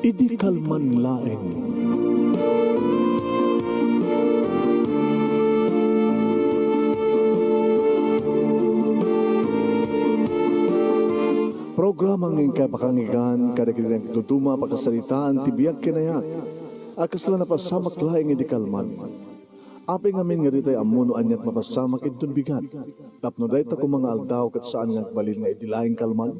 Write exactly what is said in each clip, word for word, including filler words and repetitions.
Idi kalman laeng. Programa nga inkay pakanggan kadagiti nagduduma a pakasaritaan ti biag ken ayat a kasla napasamak laeng idi kalman. Apay ngamin nga ditay ammo no aniat mapasamak inton bigat, tapno dayta koma nga aldaw ket saan nga agbalin nga idi laeng kalman?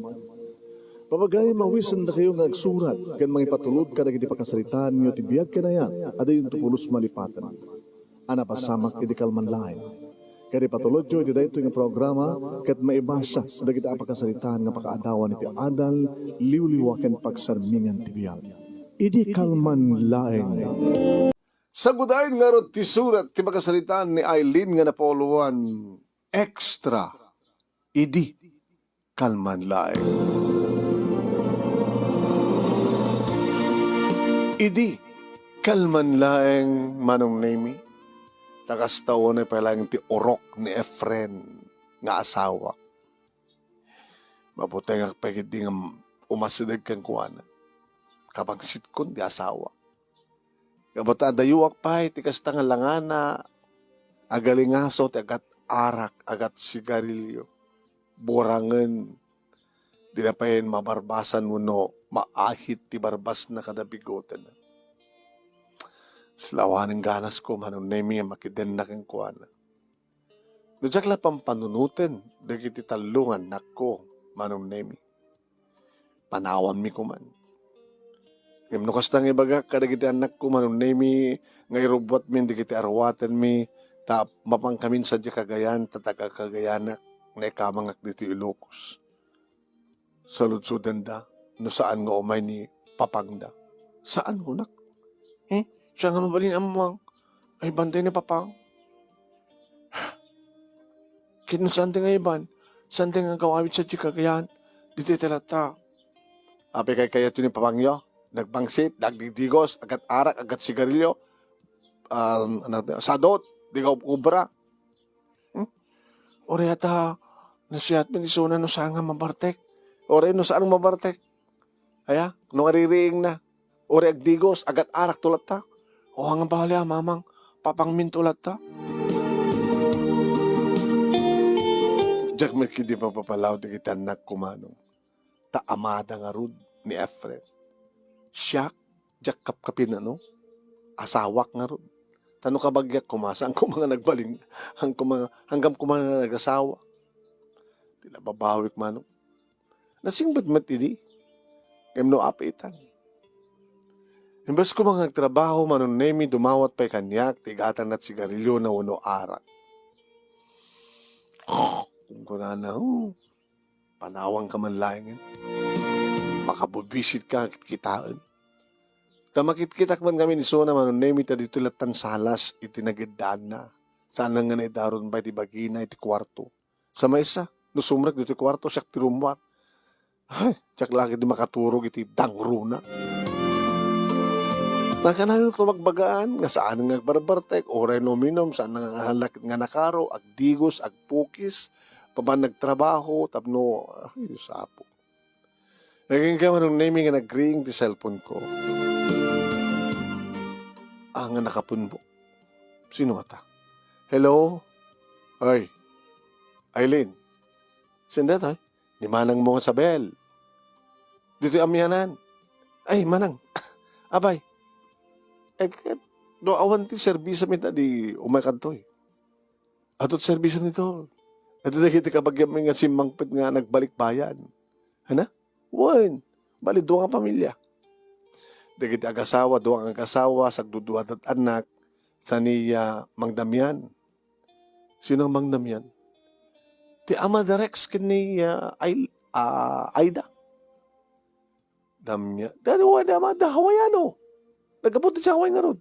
Papagayam a awisendakayo nga agsurat ken mangipatulod kadagiti pakasaritaanyo ti biag ken ayat a dayonto pulos malipaten a napasamak idi kalman laeng. Ket ipatulodyo iti daytoy nga programa ket maibasa dagiti a pakasaritaan nga pakaadawan iti adal, liwliwa ken pagsarmingan ti biag. Idi kalman laeng. Sagudayen ngarud ti surat ti pakasaritaan ni Eileen nga napauluan, Extra, Idi Kalman Laeng. Idi kalman laeng, Manong Nemi, ta kasta unay pay laeng ti urok ni Efren nga asawak. Mabutengak pay ketdi nga umasideg kenkuana. Kabangsitkon ti asawa. Gapu ta adayuak pay ti kasta nga langana, agalingaso ti agat-arak, agat-sigarilio, burangen, dina pay mabarbasan wenno maahit ti barbasna kada bigotenna. Sla awanen ganasko, Manong Nemi, a makidenna kenkuana. No diak la pampanunoten dagiti tallo nga annakko, Manong Nemi, panawanmi koman. Ngem no kasta nga ibagak kadagiti annakko, Manong Nemi, nga irubbuatmin dagiti aruatenmi, ta mapankamin sadiay Cagayan, ta taga-Cagayanak, naikamangak ditoy Ilocos. Saludsodenda no saan nga umay ni papangda. Saan, kunak. Eh, siak nga mabalin ammuan. Ay, bantay ni papang. Ket no saan ti nga iban, saan ti nga agawawid sadiay Cagayan, ditoy ti latta. Apay kaykayatyo ni papangyo? Nagbangsit, nagdigdigos, agat-arak, agat-sigarilio, um, ano, sadot, di ka ubra. Hmm? Uray ata, nasiatmi isuna no saan nga mabartek. Uray no saan nga mabartek. Aya, no aririingna. Uray agdigos, agat-arak to latta. O, nga bali a, mamang, papangminto latta. Diak met ketdi mapapalaw dagiti annakko, Manong. Ta amada ngarud ni Efren. Siak, diak kapkapin, ano? Asawak ngarud. Ta no kabagiak koma, saan koma nga nagbalin, saan koma, saan koma nga nagasawa. Ti nababawik, Manong. Nasingpet met idi. Ngem no apitan. Imbes koma nga agtrabaho, Manong Nemi, dumawat pay kaniak ti gatangna ti sigarilio wenno arak. Kunkunana, "Oh, panawanka man laengen. Makabubisitka kitkitaen." Ta makitkitak man ngamin isuna, Manong Nemi, ta ditoy lattan salas iti nagiddaanna. Saan nga naidaron pay ti bagina iti kuarto. Sa maysa, no sumrek ditoy kuarto, siak ti rummuar. Ay, diak la ketdi makaturog iti dangruna. Nakanayon to magbagaan nga saan nga agbarbartek, uray no uminum, saan nga halakit nga nakaro, agdigos, agpukis, papan nagtrabaho, tapno, ay, Diyos Apo. Naging ka, Manong Nemi, nga nag-ring ti cellphone ko. Ah, nga nakapunbo. Sino ata? Hello? Ay, Eileen. Sino daytoy? Ni Manang mo nga Sabel. Ditoy amianan. Ay, Manang. Abay. Eh, ket, no awan ti serbisam ita di umay kadtoy. Adto't serbisam ditoy. Adda dagiti kabagiammi nga simmangpet nga nagbalikbayan. Ana? Wen, bali, dua nga pamilia. Dagiti agasawa, dua nga agasawa, sagdudua dat-annak, saan ni, ah, Mang Damian. Sino Mang Damian? Ti ama da Rex ken ni, ah, Ay-, ah, Aida. Damian. Dati wa da ama da Hawaiano. Naggapu ti Hawaii ngarud.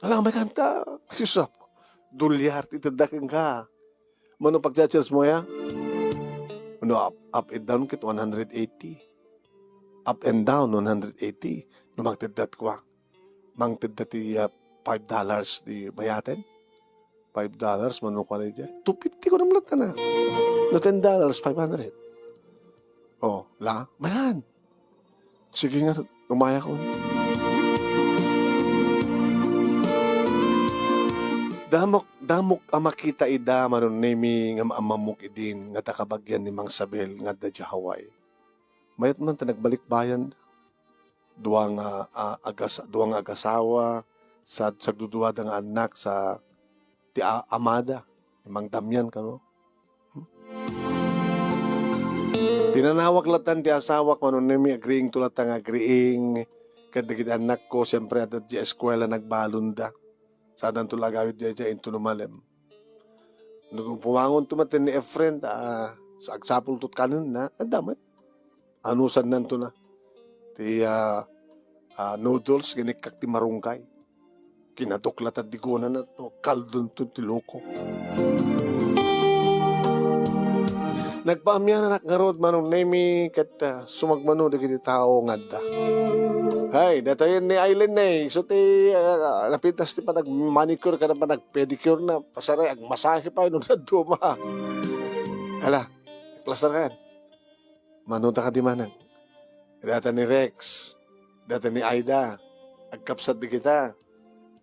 Ala, may kanta. Ay, Diyos Apo. Dolyar ti tedda kenka. Mano pagcha-charge mo, ya? No, up, up and down ket one hundred eighty. Up and down, one hundred eighty. No, mangteddat ko, ah. Mangtedda ti, ah, five dollars di bayaten. Five dollars, mano ka na dyan? Two fifty ko naman lahat na. No, ten dollars, five hundred. Oh, la? Mayan. Sige nga, Umayakon. Damok, damok a makita ida, Manong Nemi, nga maammamok idin nga adda kabagian ni Mang Sabel nga adda idiay Hawaii. Mayat man ta nagbalikbayan. Dua nga, ah, agas-, dua nga agasawa, sa, sagduduada nga annak sa ti a-, amada, ni Mang Damian kano. Pinanawak latan ti asawak, Manong Nemi, agriingto latan nga agriing. Ket dagiti annakko, siempre, adda diay eskuela, nagbalonda. Sadanto la agawid diay, diay, inton umalem. No pumangonto met ni Efren, ah, sa agsapulto kanenna, adda met. Anusannanto na. Ti, ah, ah, noodles, ginikkak ti marunggay. Kinadok la ta digonana to, kaldonto ti loko. Nagpaamiananak ngarud, Manong Nemi, ket, ah, sumagmamano dagiti tao nga adda. Hay, datayen ni Aileen, eh. Isu ti, ah, napintas ti panag-manicure ken panag-pedicure na. Pasaray, agmasahe pay no dadduma. Ala, plastar kan. Mano da kadi manang. Data ni Rex, data ni Aida, agkapsat dagita.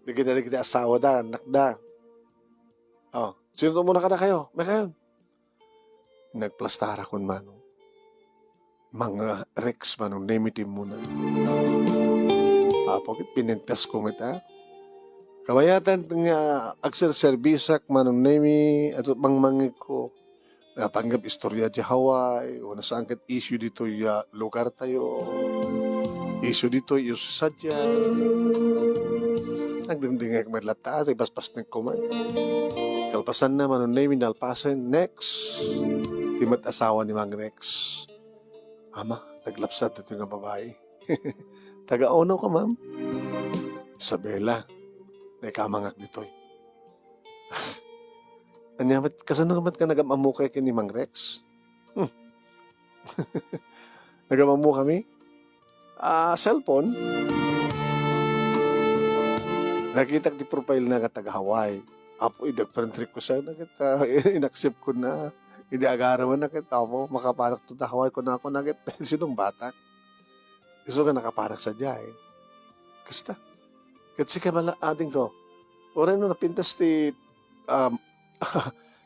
Dagita, dagiti asawada, annakda. Oh, sino to muna kadakayo? Makayon. Nagplastarakon mano. Mang Rex, Manong Nemi ti immuna. Apo, ket pinintasko met, a. Kabayatan nga agserserbisak, Manong Nemi, adtoy mangmangegko. Napanggep istorya diay Hawaii, o nasaan ket issue ditoy, ah, lugartayo. Issue ditoy, issue sadiay. Nagdingdingngeg met latta, ti paspasnekko man. Kalpasanna, Manong Nemi, nalpasen, next. Ti met asawa ni Mang Rex. Ama, naglapsat ditoy nga babai. Taga-uno ka, ma'am? Isabela, naikamangak ditoy. Ania met, kasano met nga nagam-ammokay ken ni Mang Rex? Hmm. Nagam-ammokami? Ah, cellphone? Nakitak ti profile na nga taga Hawaii. Apo, idi friend request na ket, ah, inaccept ko na. Idi agarem na ket, apo, makapanak to ta Hawaii, kuna ko na ket, sinong batak? Isu nga nakapanak sadiay. Kasta. Ket sika bala, adingko. Uray no napintas ti, um,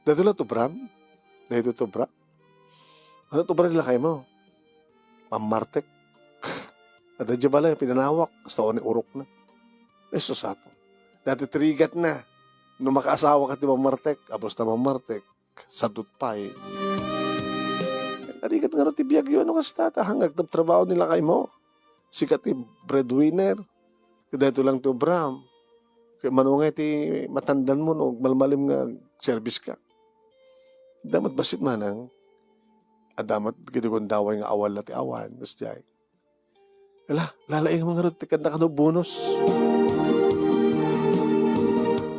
daytoy la ti obram? Daytoy ti obram? Ano ti obra ni lakaymo? Mammartek. Adda diay balay, pinanawak. Kasta ni urok na. Ay, sus, apo. Dati ti rigatna. No makaasawa ka ti mammartek, abos ta mammartek. Sadut pay. Narigat ngarud ti biagyo, no kasta, ta hanggang agtabtrabaho ni lakaymo. Sika ti breadwinner. Ket daytoy lang ti obram. Ket mano ngay ti matandanmo no agmalmalim nga service ka. Adda met bassit manang. Adda met gundaway nga awan la ti awan. Kasdiay. Ala, lalaing mo ngarud ti kanda kano bonus.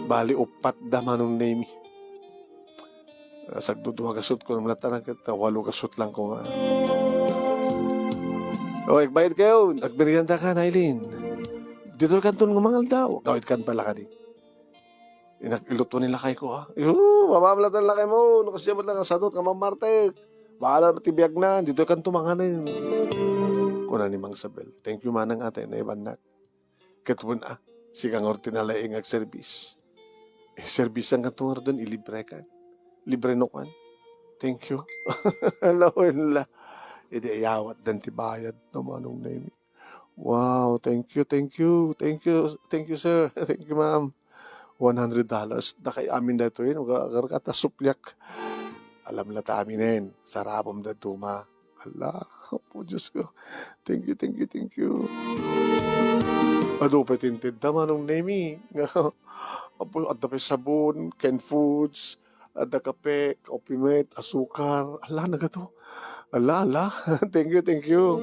Bali, uppat da, Manong Nemi. Ah, sagdudua gasut ko, namlatanan ket, ah, walo gasut lang ko nga. O, agbayad kayo. Agmerienda ka, Nailin. Ditoy kanton nga mangaldaw. Kawit kan pala kadi. Inak-, iluto ni lakay ko, ha? Iyo, mamamlatan lakay mo. No, kasi met lang ang sadot nga mamartek. Bahala ti biag na. Ditoy kanto manganen. Kuna ni Mang Sabel. Thank you, manang ate. Naibannak. Ket wen a, sika nga ti nalaing nga agserbis. Eh, serbisan nga to nga ilibre kan. Libre no kan. Thank you. Lawen la. Idi ayawat dan ti bayad no Manong Nemi. Wow, thank you, thank you, thank you, thank you, sir. Thank you, ma'am. One hundred dollars. Dakay amin daytoy, no? Agar ka ta supliak. Alam la ta aminen. Sarabom da duma. Ala, Apo Diyos ko. Thank you, thank you, thank you. Adu pay ti intedda, Manong Nemi. Nga, Apo, adda pay sabon, canned foods, adda kape, kape met, asukar. Ala, nagato. Ala, ala. Thank you, thank you.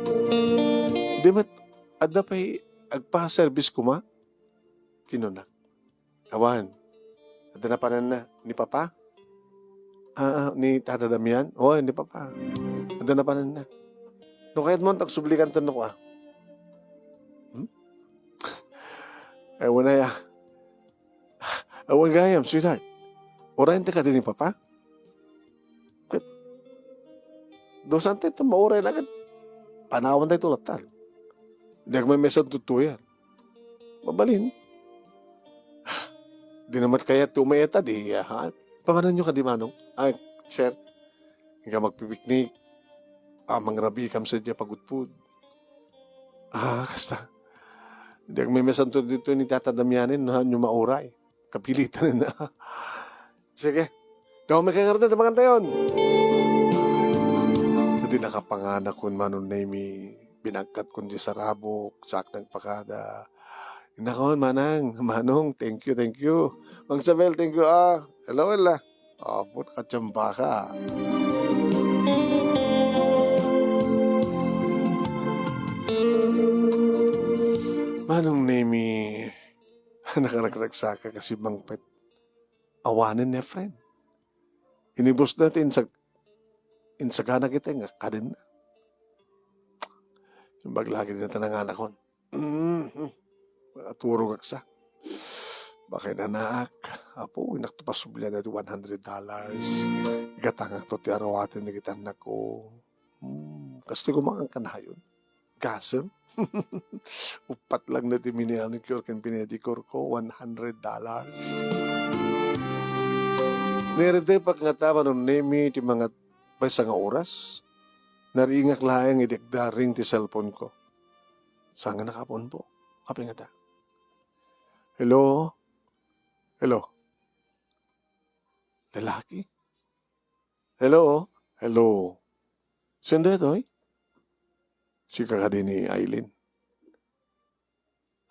Di met, adda pay agpa-service kuma? Kinunak. Awan. Adda napananna ni Papa? Ah, ah, ni Tata Damian? Oo, ni Papa. Adda napananna. No kayat mo, agsublikan to no ko, ah. Hmm? Ay, wala ya. Awan gayam, sweetheart. Urayan ta kadi ni Papa? Ket, dusan tayo ito, mauray na agad. Panawan tayo ito latta. Diak maymaysa ti tutuyan. Mabalin. Di na met kayat ti umaet a di, ha? Pamananyo kadi, Manong? Ay, sir. Ika magpipiknik. Ah, mangrabiikam sadiay pagudpud. Ah, kasta. Diak maymaysa ti tutuyan ni Tata Damianen, ha? Nyo mauray. Kapilitan na. Sige. Daw may kangarda, tabangan tayon. Iti nakapanganakon, Manong Nemy, binagkatkon di sarabok, saak nagpakada. Inakon, Manang, Manong, thank you, thank you. Mang Isabel, thank you, ah. Hello, hello. Apo, nakachamba ka. Manong Nemy, nakaragragsaka kasi mangpet. Awanen ni Efren. Inibusna ti insag-, insaganak iti nga kadenna. Imbag lagi dita nanganakon. Mm, mm. Aturogak sa. Bakay nanaak. Apo, inakto pa sublian dati one hundred dollars. Igatangakto ti aruaten dagiti annakko. Hmm, kastoy kumakan kanayon. Gasem. Uppat lang na ti mini-manicure ken pedicure ko, one hundred dollars. Nairedepak ngata, Manong Nemy, ti mangat maysa nga oras. Nariingak laeng idi agda-ring ti cellphone ko. Saan nga nakapunpo? Apay ngata? Hello? Hello? Lalaki? Hello? Hello? Sino daytoy? Sika kadi ni Aileen?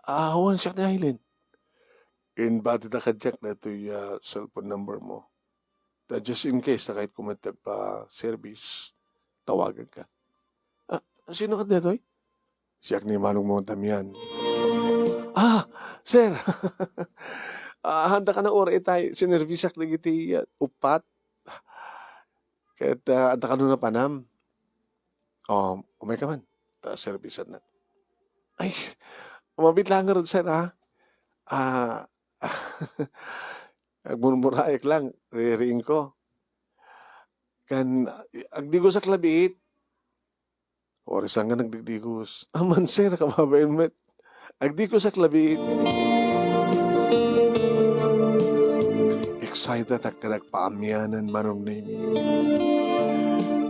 Ah, wen, siak ni Aileen. Inbatida kadiak daytoy a cellphone number mo. Ta just in case, ta kayatko met ti agpa-service, tawaganka. Ah, sino kadi daytoy? Siak ni manongmo, Damian. Ah, sir. Ah, haanda ka na uray itay sinerbisak dagiti, ah, uppat. Ket, ah, adda kano napanam? Oh, umayka man. Ta serbisannak. Ay, mabiit laeng ngarud, sir, ha? Ah, agmurmuraek lang, ririingko. Kan, agdigosak labiit. Uray saan nga nagdigdigos. Aman, sir, kababain met. Agdigosak labiit. Excited ak ken agpaamianan, Manong Nemy.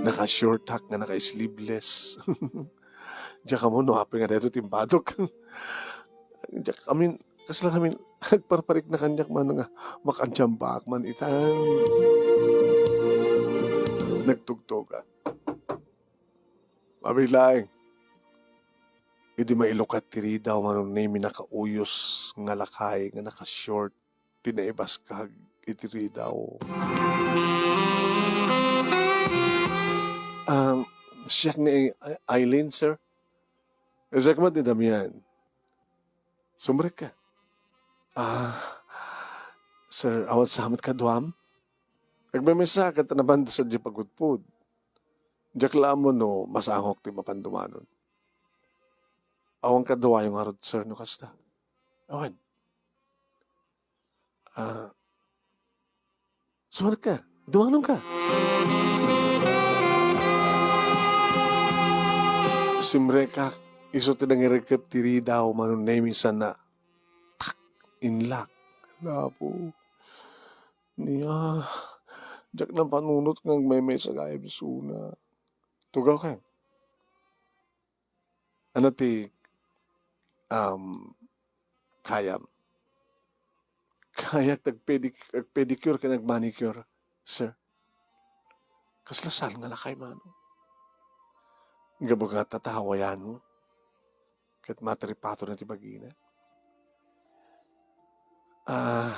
Naka-short ak nga naka-sleeveless. Diak ammo no apay nga daytoy ti imbadok. Diak amin, kasla amin, agparparikna kaniak, Manong, a, makaantiambaak man itan. Nagtugtog, a. Mabiit laeng. Idi mailukat ti ridaw, Manong Nemy, nakauyos nga lakay nga naka-short ti naibaskag iti ridaw. Um, siak ni Ai-, Aileen, sir. Siak met ni Damian. Sumrekka. Ah, sir, awan sa met kaduam? Agmaymaysa ket napan sadiay pagudpud. Diak la ammo no masangok ti mapan dumanon. Awan kaduayo ngarud, sir, no kasta? Awan. Ah, sumrekka. Dumanonka. Simrekak. Isu ti nangiregkep ti ridaw, Manong Nemy, sana. Tak! Inlak. Lapo. Nia, diak napanunot nga agmaymaysa gayam isuna. Tugawka. Ania ti, um, kayam? Kayak ti agpedic-, agpedicure ken agmanicure, sir. Kasla saan nga lakay, Manong? Gapu nga tatawayan mo ket matripato na ti bagina. Ah,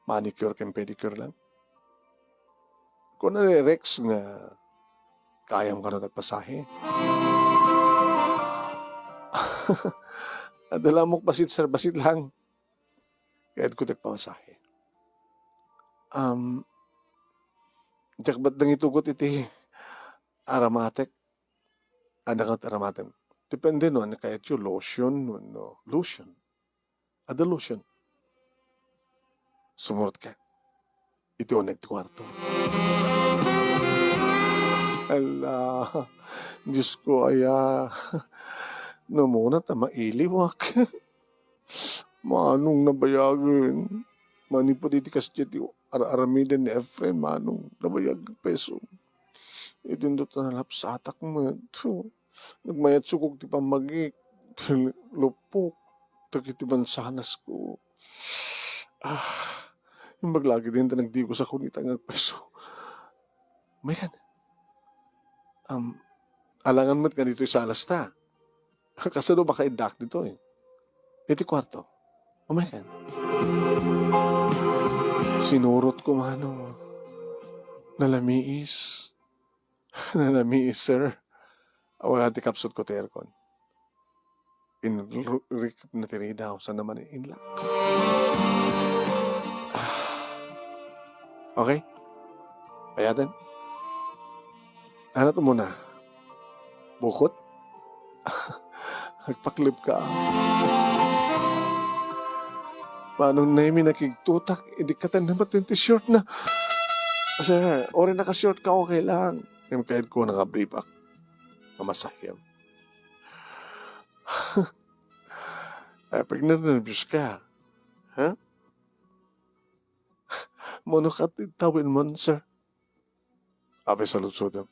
manicure ken pedicure lang. Kuna ni Rex nga kayam kano ti agpasahe. Adda la ammok bassit, sir, bassit lang. Kayatko ti agpamasahe. Um, diak met nangitugot iti aramatek. Adda kano ti aramatem. Depende no, ania kayatyo, lotion, wenno lotion. Adda lotion. Sumurotka iti uneg ti kuarto. Ala, Diosko, aya. Namuna ta mailiwak. Manong, nabayagen. Manipud iti kasdiay ti ar-aramiden ni Efren, Manong, nabayag peso. Idinto ta nalapsatak met. Nagmayat sukog ti pammagik, ti lupok, dagiti mansanasko. Ah, imbag la ketdin ta nagdigos a kunita nga agpeso. Umaykan. Um, alangan met nga ditoy salasta. Kasano makaiddak ditoy? Iti kuarto. Umaykan. Sinurot ko, Manong. Nalamiis. Nalamiis, sir. Awan ti kapsut ko ti aircon. Inrikep na ti ridaw, saan naman in-, inlak. Ah. Okay? Payaten? Anat umuna? Bukot? Agpakleb ka. Manong Nemi, nakigtutak, idi katan naman ti short na. Sir, ori naka-short ka, okay lang. Ngem kayatko naka-brief ak. Mamasahem. Ay, pag nerbios ka. Ha? Mano ka ti tawen man, sir? Apay saludsodem.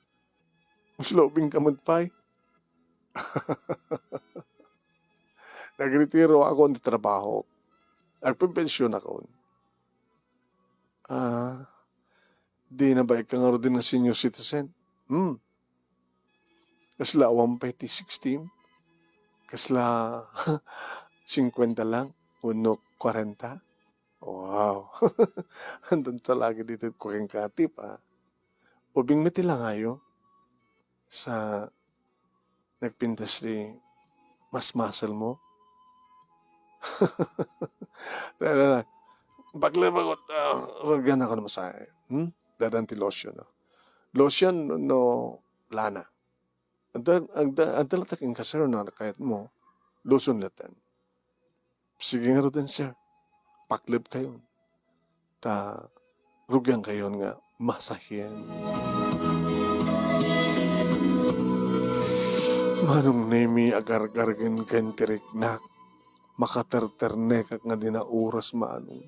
Mas laubing ka met pay. Nagretiro ako ti trabaho. Agpenpension ako. Ah, di nabaek ka ngaruden nga senior citizen? Hmm. Kasla awan pay ti sixty? Kasla singkwenta lang wenno kwarenta? Wow. Andon talaga dito ko ken katip, ah. Ubing met ti langayo sa nagpintas ti mas muscle mo. La, la, la. Baklebag, ah, rugian ako na masahe. Hmm? Dadan ti lotion, no? Lotion no lana? Adda, adda, adda latta kenka, sir, no kayatmo. Lotion latta. Sige ngaruden, sir. Pakleb kayon. Ta, rugian kayon nga masahian. Manong Nemi, agargargen ken ti riknak. Makaterternekak nga dina oras, Manong.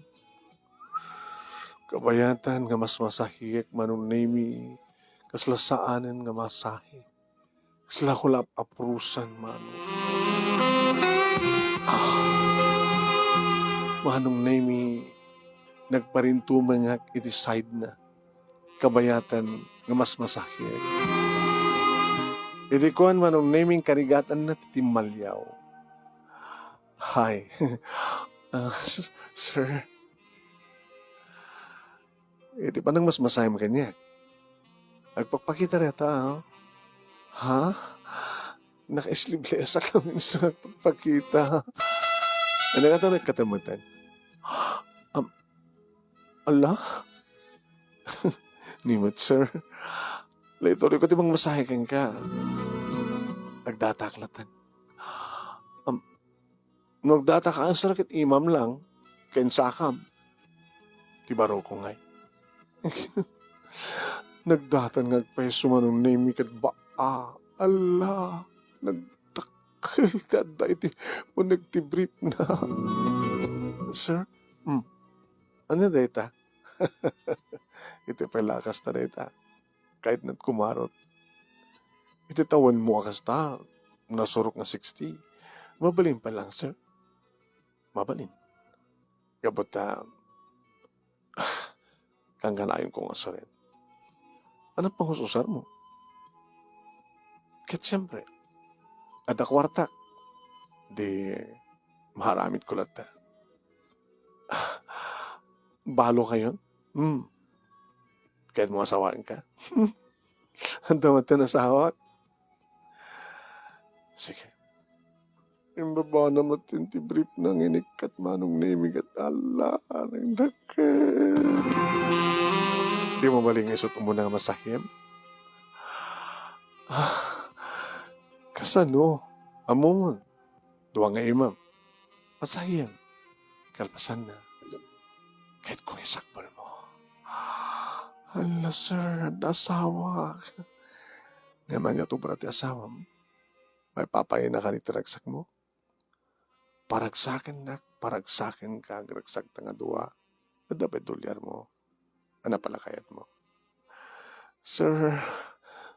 Kabayatan nga mas masahiek, Manong Nemi, kasla saanen nga masahi. Kasla ko la ap-apusan, Manong. Ah. Manong Nemi, nagparintumengak iti side na. Kabayatan nga mas masahiek. Iti kuan, Manong Nemi, karigatanna ti timmaliaw. Hi. Ah, s-, sir. Iti panangmasmasayam kaniak. Agpakpakita dayta, ah. Ha? Naka-sleevelesak laeng isu nga agpakpakita. Ano nga ito nagkatamutan? Am, ala? Ni met, sir. Laitorio ko ti mangmasahe kenka. Nagdatak laeng. Am, No agdatak a, sir, ket imam lang, ken sakam. Ti baroko ngay. Nagdatan nga agpayso Manong Nemi ket baa. Ala, nagdakkel ti adda iti uneg ti brief na. Sir? Hmm. Ania dayta? Iti pay la a kasta dayta. Kayatna ti kumarot. Iti tawenmo a kasta, nasurok nga sixty. Mabalin pay lang, sir. Mabalin. Gapu ta, kankanayon ko nga surit. Ano pang us-usarmo? Ket siyempre, adda kuartak. Di, maaramid ko latta. Balo kayon? Hmm. Kayatmo asawaenka? Adda met ti asawak. Sige. Imbabana met ti brief na nga inikkat Manong Nemi ket ala, nagdakkel. Di mo malingisot umuna nga masahem? Ah, kasano? Ammom, dua nga imam. Masahem. Kalpasanna, kayatko nga isakbelmo. Ala, sir, adda asawak. Ngem ania ti ubra ti asawam? Maipapainaka iti ragsakmo? Paragsakennak, paragsakenka, agragsakta nga dua. Adda pay dolyarmo. Ania pay la kayatmo? Sir,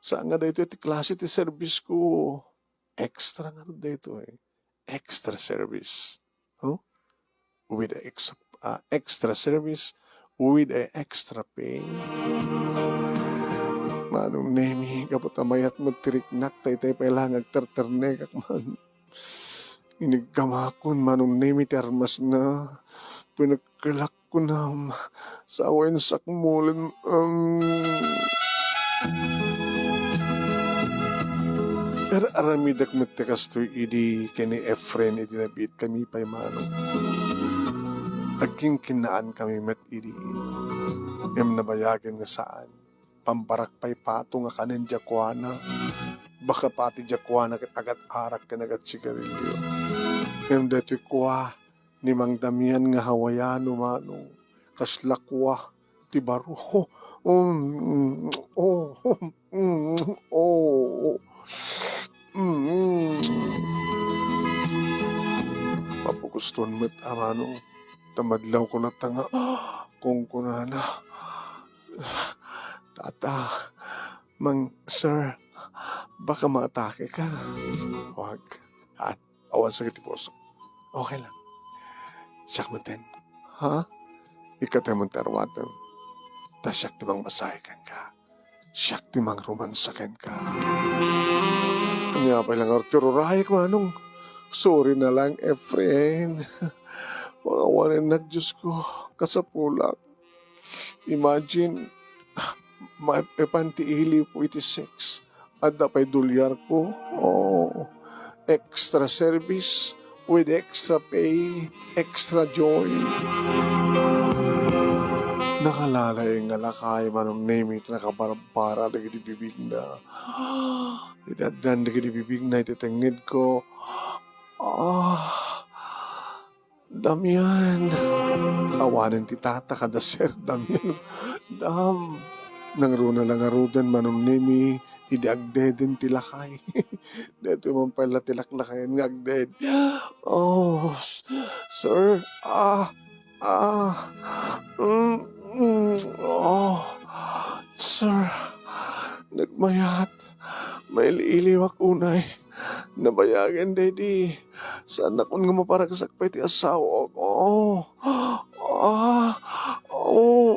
saan nga daytoy ti klase ti service ko? Extra ngarud daytoy. Extra service. Oh? With a ex-, ah, extra service, with a extra pay. Manong Nemi, gapu ta mayat met ti riknak, daytoy pay la nga agterternekak man. Iniggamakon, Manong Nemi, ti armasna. Pinekkelak kunam. Sawen sakmulen, um, ar-aramidek met ti kastoy idi ken ni Efren idi nabiitkami pay, Manong. Agkinkinnaankami met idi. Ngem nabayagen nga saan. Pambarak pay pato nga kanen diay kuana. Baka pati diay kuana ket agat-arak ken agat-sigarilio. Ngem daytoy kua ni Mang Damian nga Hawaiano, Manong. Kasla kua ti baro. Um, oh, um, oh. Mm. Mapukuston met a, Manong. Ta madlawko latta nga kunkunana. Tata, Mang, sir, baka maatake ka. Wag. Ha? Awan sakit ti puso. Okay lang. Siak metten. Ha? Ikataem ti aruatem. Ta siak ti mangmasahe kenka. Siak ti mangromansa kenka. Ania pay la ngarud ti rurayek, Manong? Sorry na lang, Efren. Pangawanennak, Diyos ko. Kasapulak. Imagine, maipan ti iliwko iti sex. Adda pay dolyarko. Oh, extra service with extra pay, extra joy. Nakalalaing nga lakay, Manong Nemi, ti nakabarbara dagiti bibigna. Iti addan dagiti bibigna iti tengngedko. Ah, Damian. Awanen ti tata kada Sir Damian. Dam. Nangruna la ngaruden, Manong Nemi, idi agdeden ti lakay. Daytoy man pay la ti laklakayen nga agded. Oh, s-, sir. Ah. Ah. Mm, mm, oh. Sir. Nagmayat. Maili-iliwak unay. Nabayagen daydi. Saannakon nga maparagsak pay ti asawak. Oh. Ah. Oh.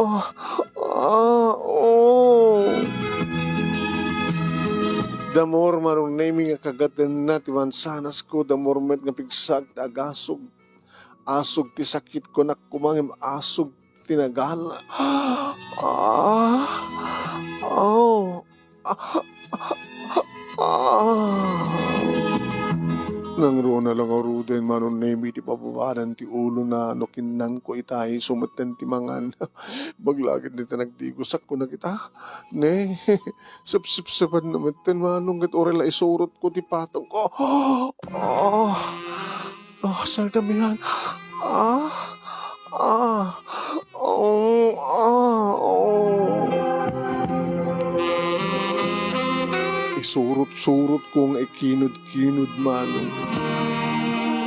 Ah. Oh. The more, Manong Nemi, nga kagatenna ti mansanasko, the more met nga pigsag ti agasog. Asog ti sakitko, nakkumangem asog ti nagan. Ah. Oh. Ah. Nangruna la ngaruden, Manong Nemi, ti pababadan ti ulona no kinnanko ita, isu metten ti mangan. Baglagit dita nagdigos, sakko na kita. Ne, sepsepsepan na metten, Manong, ket uray la isurotko ti patengko. Ah. Oh, Sir Damian. Ah, ah, oh, ah, oh. Isurot-surotko nga ikinud-kinud, Manong.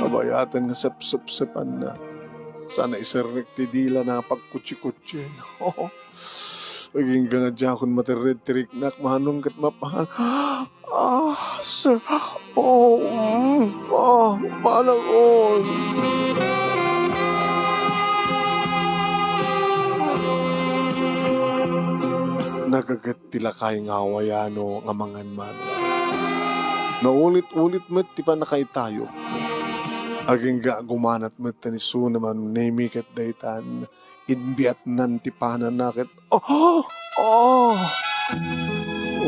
Abayatan nga sepsepsepanna. Sana iserrek ti dilana, pagkutsi-kutsi. Agingga nga diakon materred ti riknak, Manong, ket mapan. Ah, sir. Oh, mm, ah, manang on. Nagaget ti lakay nga Hawaiano nga mangan, Manong. Naulit-ulit met ti pannakaitayo. Agingga gumanat met ti isuna, Manong Nemi, ket daytan inbiatnan ti pananna ket, oh, oh!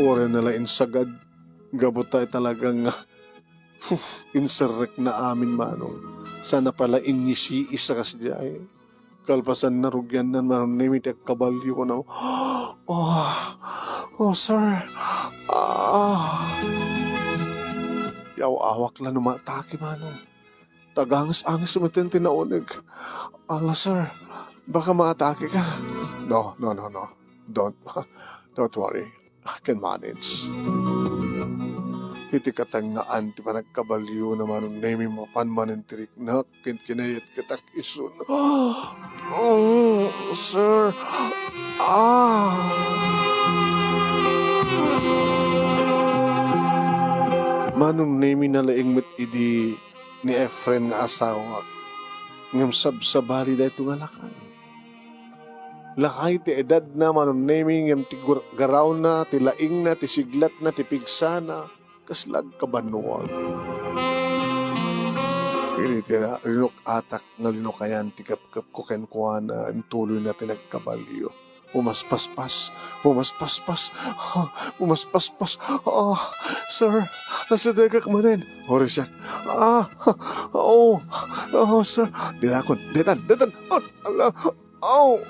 Uray na la insagad, gapu ta talaga nga, inserrekna amin, Manong. Sana pala inyisiis a kasdiay. Kalpasanna, rugianna, Manong Nemi, ti agkabalio, kunak. Oh, oh, sir. Ah. Yaw-awak la no maatake, Manong. Taganges-anges metten ti nauneg. Ala, sir, baka maatake ka. No, no, no, no. Don't, don't worry. I can manage. iti katangngaan ti panagkabaliona, Manong Nemi, mapan manen ti riknak ken kinayatketak isun. Oh, sir. Ah! Manong Nemi, nalaing met idi ni Efren nga asawak, ngem sabsabali daytoy nga lakay. Lakay ti edadna, Manong Nemi, ngem ti gur-, garawna, ti laingna, ti siglatna, ti pigsana, kasla agkabannuan. Idi ti na-, rinuk-atak nga linukayan ti kepkepko kenkuana, intuloyna ti nagkabalio. Pumaspaspas, pumaspaspas, ah, pumaspaspas. Ah, sir, nasidegak manen. Uray siak. Ah, oh, oh, sir. Diakon, detan, detan. Oh, ala, oh,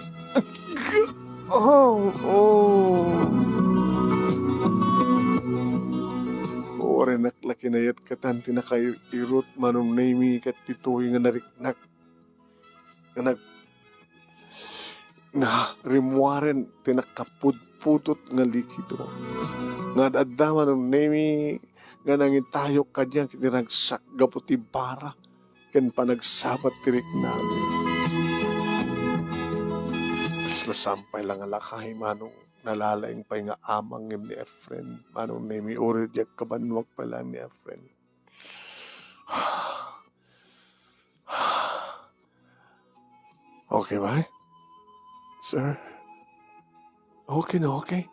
oh, oh. Uray nakla kinayat katan ti nakairot, Manong Nemi, ket ditoy nga nariknak nga nag-, na rimmuaren ti nakapudpudot nga likido. Nga ad-adda, Manong Nemi, nga nangitayok kadiak iti ragsak gapu ti bara ken panagsabat ti riknami. Kasla saan pay la nga lakay, Manong, nalalaing pay nga amang ngem ni Efren, Manong Nemi, uray diak kabannuak pay la ni Efren. Okay ba? Sir? Okay na okay.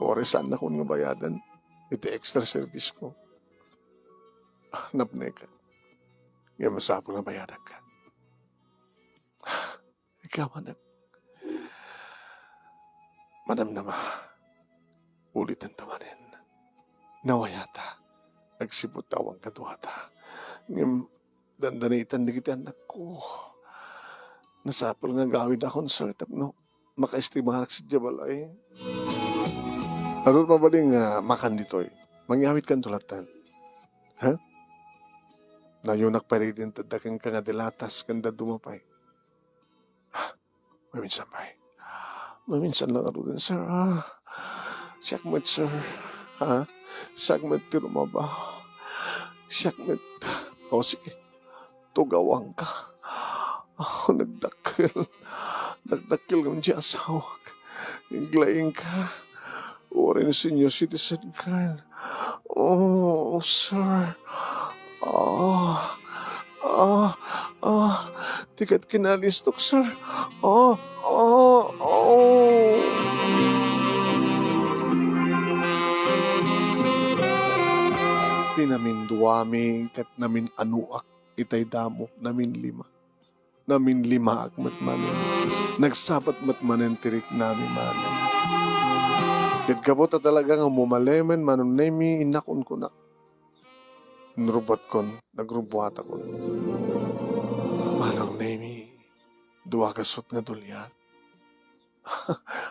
Uray saannakon nga bayadan iti extra service ko. Ah, napnek. Nga masapul nga bayadanka. Ikaw, anak. Madamdama. Ulitan ta manen. Nawayata. Agsibut awan kaduata. Ngem dandanitan dagiti annakko. Nasapul nga agawidakon, sir, tapno makaestimarak sadiay balay. Adu mabalin nga makan ditoy. Mangyawidkanto latta. Ha? Nayonak pay dagiti intedda kenka nga dilatas ken dadduma pay. Maminsan pay. Maminsan lang ngaruden, sir, ah. Siak met, sir. Ha? Siak met ti rumaba. Siak met. O, sige. Tugawanka. Ah, nagdakkel. Nagdakkel ngem diay asawak. Naglaingka. Uray senior citizen ka. Oh, sir. Ah, ah, ah. Ti ket kinalistok, sir. Ah, ah, oh. Pinaminduami ket namin-anuak itay damo, naminlima. Naminlimaak met manen. Nagsabat met manen ti riknami manen. Ket gapu ta talaga nga umalemen, Manong Nemi, innak unkunak. Inrubbuatkon, nagrubbuatakon. Manong Nemi, dua kasut nga duliat.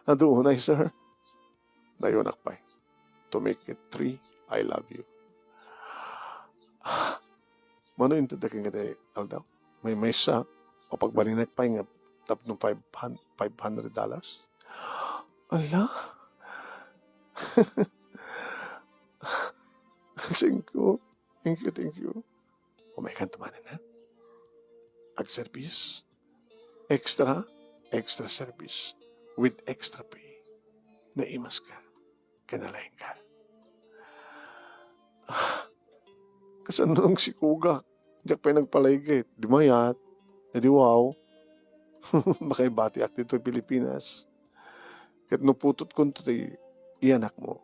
Adu unay, sir. Nayonak pay. To make it three, I love you. Mano intedda kenka ti aldaw? Maymaysa, o pagbalinak pay nga tapno five hundred, five hundred dollars? Ala? Thank you. Thank you, thank you. Umaykanto manen, ha? Agservice. Extra, extra service. With extra pay. Naimaska. Ken nalaingka. Ah, kasano nang sikugak? Diak pay nagpalaygit. Di mayat. E di wow. Makaibatiak ditoy Pilipinas. Ket no putotkonto ti iyanakmo,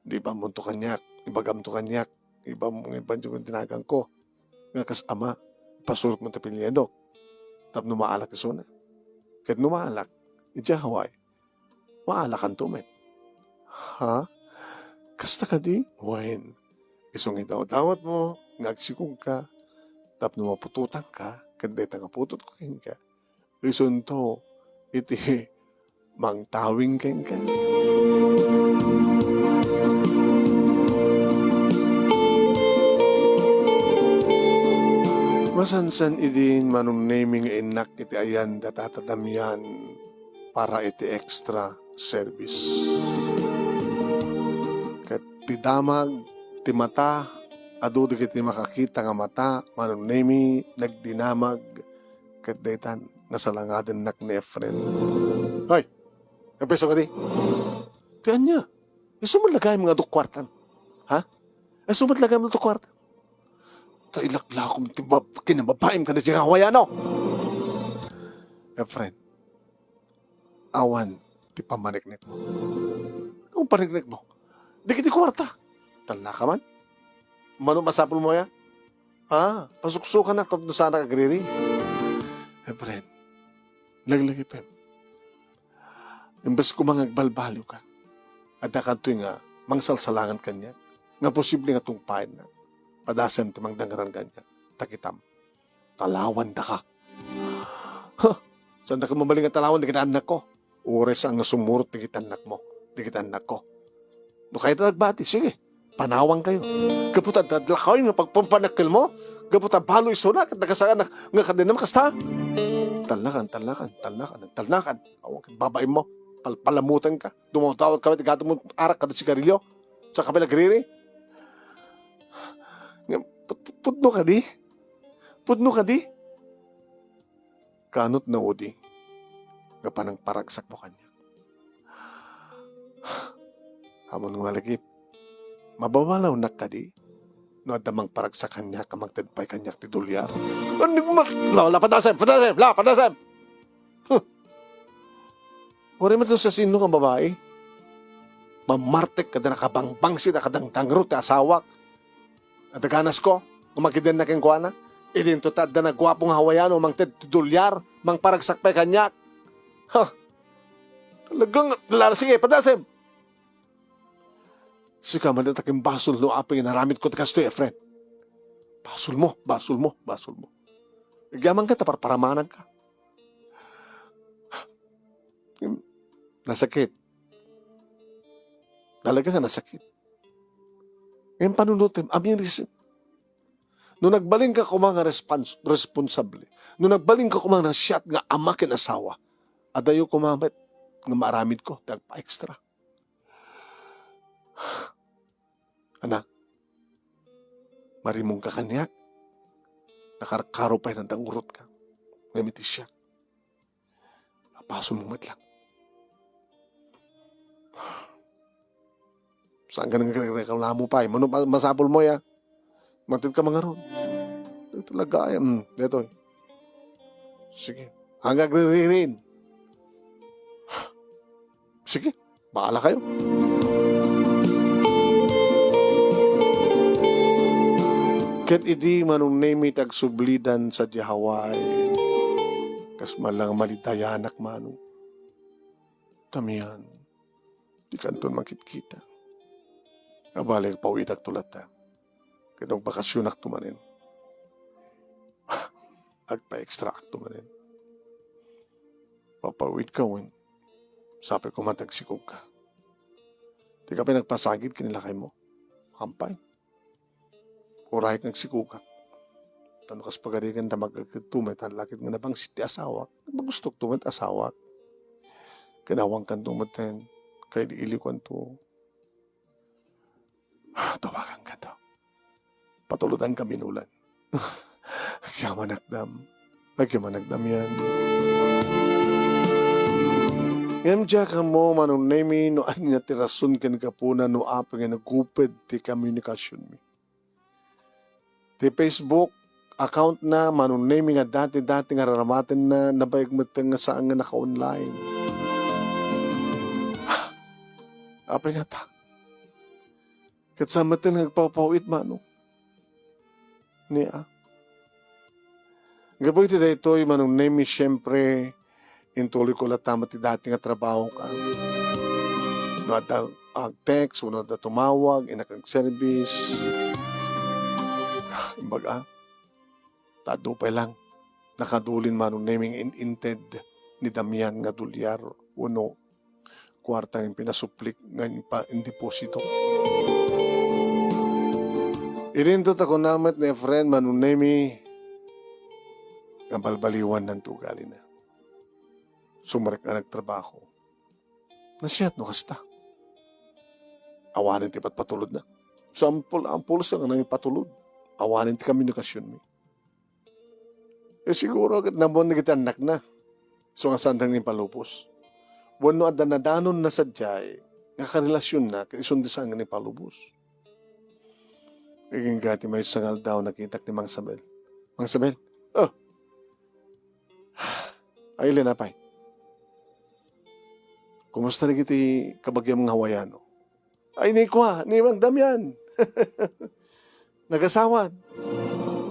di ibamonto kaniak, ibagamto kaniak, ibam-, ibanyo ti naganko. Nga kas ama, ipasurotmo ti apelyidok. Tapno maalak isuna. Ket no maalak, idiay Hawaii, maalakanto met. Ha? Kasta kadi? Wen, isu nga idawdawatmo nga agsikugka tapno maputotanka ken dayta nga putotko kenka, isunto iti mangtawing kenka. Masansan idin, Manong Nemi, nga innak iti ayan data tatamian para iti extra service. Ket Nagdamag ti mata, adu dagiti makakita nga mata, Manong Nemi, nagdinamag, ket daytan, nasalangadennak ni Efren. Hoy! Nagpeso kadi? Ti ania? Isu met lagayem nga adu kuartam? Ha? Isu met lagayem nga adu kuartam? Ta ilaklakom ti bab-, kinababaim kada ti Hawaiano. Efren, awan ti pammaniknek. Anong paniknekmo? Dagiti kuarta. Talna ka man? Mano masapulmo ya? Ha? Pasuksukanak tapno saanak agriri. Efren, laglagipem. Imbes koma nga agbalbaliwka, adda kadtoy nga mangsalsalangan kaniak, nga posible nga tungpaennak. Padasem ti mangdangran kaniak, ta kitam, talawandaka. Huh! Saandaka mabalin nga talawan dagiti annakko? Uray saan nga sumurot dagiti annakmo, dagiti annakko. No kayatna agbati, sige, panawankayo. Gapu ta adda adlakaw nga pagpampanakkelmo, gapu ta balo isuna, ket nagasaan nga kadenam kasta. Talnakan, talnakan, talnakan, talnakan. Awan ket babaemmo, palpalamutanka. Dumawdawat ka met, igatmo arak kada sigarilyo. Sa kape nagriri. Nga, put-, put-, pudno kadi? Pudno kadi? Kanut naudi nga panangparagsakmo kaniak. Ammom nga malagip, mababalawnak kadi no adda mangparagsak kaniak a mangted pay kaniak ti dolyar? Ano, ma-, la, la, padasem, padasem, la, padasem! Huh! Uray met no siasino nga babai, mamartek kada nakabangbangsit a kadangdangro ti asawak. Adda ganasko nga makidenna kenkuana? Idinto ta adda naguapo nga Hawaiano mangted ti dolyar, mangparagsak pay kaniak. Ha! Talagang, la-, sige, padasem! Sika met ti nakimbasol no apay nga inaramidko ti kastoy, Efren. Basolmo, basolmo, basolmo. Agyamanka ta parparamananka. Nasakit. Talaga nga nasakit. Ngem panunutem, amirisem. No nagbalinka koma nga respons-, responsable, no nagbalinka koma nga siak nga ama ken asawa, adayo koma met nga maaramidko ti agpa-extra. Ana, marimongka kaniak, nakarkaro pay nga dangurotka, ngem iti siak, napasolmo met lang. Saan ka nang reklamo pay? Mano ma-, masapulmo ya? Mangted ka mangaron. Ito talaga, mm, detoy. Sige. Hanggang riririn. Sige, bahala kayo. Ket idi Manong Nemi ti agsublidan sadiay Hawaii, kas mallang malidayanak, Manong. Damian, dikanton makitkita. Abali, agpawitakto latta. Ket no agbakasionakto manen, agpa-extraakto manen. Papawitka wen, sapay koma ti agsikogka. Dika pay nagpasagid ken ni lakaymo. Hampay. Uray nga agsikogak. Ta no kas pagarigan ta magagidto met, ta lakit nga nabangsit ti asawak, magustokto met asawak. Kinawankanto met ten, kaili-iliwkanto. Tawagankanto. Patuludanka, Manolan. Agyamanakdam. Agyamanakdam yan. Ngem diak ammo, Manong Nemi, no ania ti rason ken gapuna no apay nga naguped ti komunikasionmi. Ti Facebook account na, Manong Nemi, nga dati-dati nga raramatenna, nabayag met nga saan nga naka-online. Apay ngata? Ket saan met nga agpapaw-it, Manong? Ni, a? Gapu iti daytoy, Manong Nemi, siempre, intuloyko latta met ti dati nga trabahok, a. No adda ag-text, wenno adda tumawag, innak ag-service. Imbag, a? Ta adu pay lang, nakadulin, Manong Nemi, nga in-inted ni Damian nga dolyar wenno kuarta nga pinasuplik nga impa-, indeposito. Idinto ta kuna met ni Efren, Manong Nemi, nga balbaliwanna ti ugalina. Sumrek a nagtrabaho. Nasayaat no kasta. Awanen ti patpatulodna. Sampol, ampol sa nga nangipatulod. Awanen ti komunikasionmi. Eh, siguro, ket nammuan dagiti annakna. So, nga saan nga impalubos. Wenno adda nadanonna sadiay, nga karelasionna, ket isunto saan nga impalubos. Igingga ti maysa nga aldaw, nakitak ni Mang Sabel. "Mang Sabel, oh, ay, linapay. Kumusta dagiti kabagiam nga Hawaiano?" "Ay, ni kua, ni Mang Damian. Nagasawan."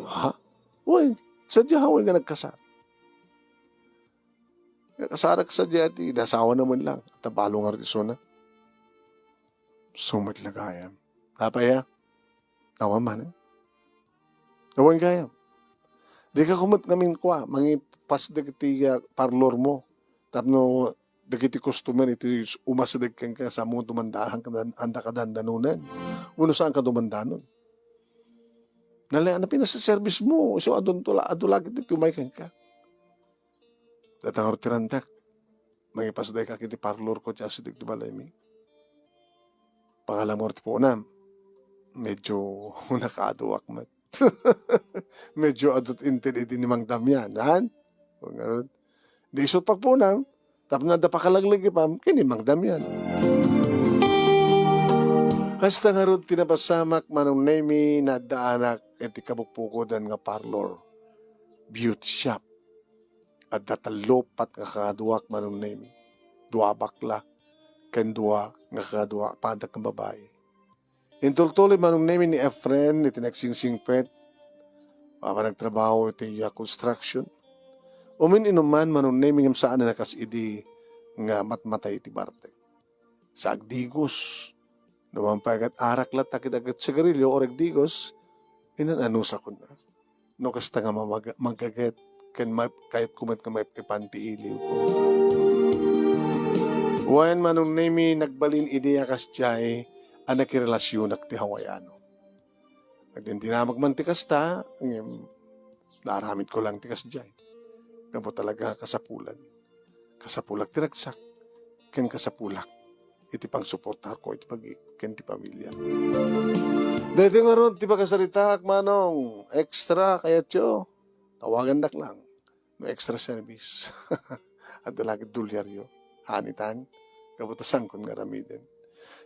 "Ha? Uy, sadja Hawaii nga nagkasar." "Nakasarak sadja ti nasawana man lang. At abalo nga iti isuna." Sumit la gayam. "Apay, a? Awan man, eh." "Awan gayam. Dika kumet ngamin kua, mangipasdek iti, ah, parlor mo. Tapno dagiti customer iti umasdek kenka, sa mo dumandaan kada, anda ka dandanonen. Wenno saan ka dumandanon. Nala, ano, pinasaservice mo. Isu adunto la, adu lagi ti umay kenka." "Datang ti randak. Mangipasdek ka iti parlor ko, ti asideg ti balaymi. Pangalam ti punam." Medyo nakaduak met. Medyo adut inted idi ni Mang Damian, han? O ngarud, di isut pagpunam, tapno adda pakalaglagipam, ken ni Mang Damian. Hasta ngarud ti napasamak, Manong Nemi, naddaanak iti kabukbukodan nga parlor, beauty shop. Adda tallo, pat nga kakaduak, Manong Nemi. Dua a bakla, ken dua nga kakaduak, padak nga babai. Intultuloy, Manong Nemi, ni Efren iti nagsingsingpet, a, panagtrabaho iti, a, construction. Umin-inuman, Manong Nemi, ngem saan a kas idi nga matmatay iti bartek. Sa agdigos, no mangpagat arak latta ket agat sigarilyo or agdigos, inan-anusa kunna. No kasta nga mamag-, magaget, ken ma-, kayatko met nga maipan ti iliwko. Wen, Manong Nemi, nagbalin idi a kasdiay a nakirelasionak ti Hawaiano. Nagdindinamag man ti kasta, ngem naaramidko lang ti kasdiay. Gapu talaga kasapulan. Kasapulak ti ragsak, ken kasapulak iti pangsuportarko iti pagi ken ti pamilya. Daytoy ngarud ti pakasaritaak, Manong. Extra kayatyo, tawagandak lang no extra service. Adda lagi dolyaryo. Hanitan, gapu ta saankon nga aramiden.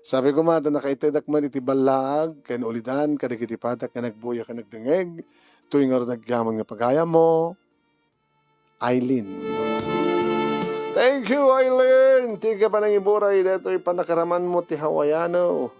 Sabi ko man, ta nakaitedak man iti ballaag ken ulidan kadagiti padak nga nagbuya ken nagdengngeg. Toy ngarud agyaman nga pagayammo, Eileen. Thank you, Eileen! Ti ka panangiburay daytoy panakaramanmo ti Hawaiano.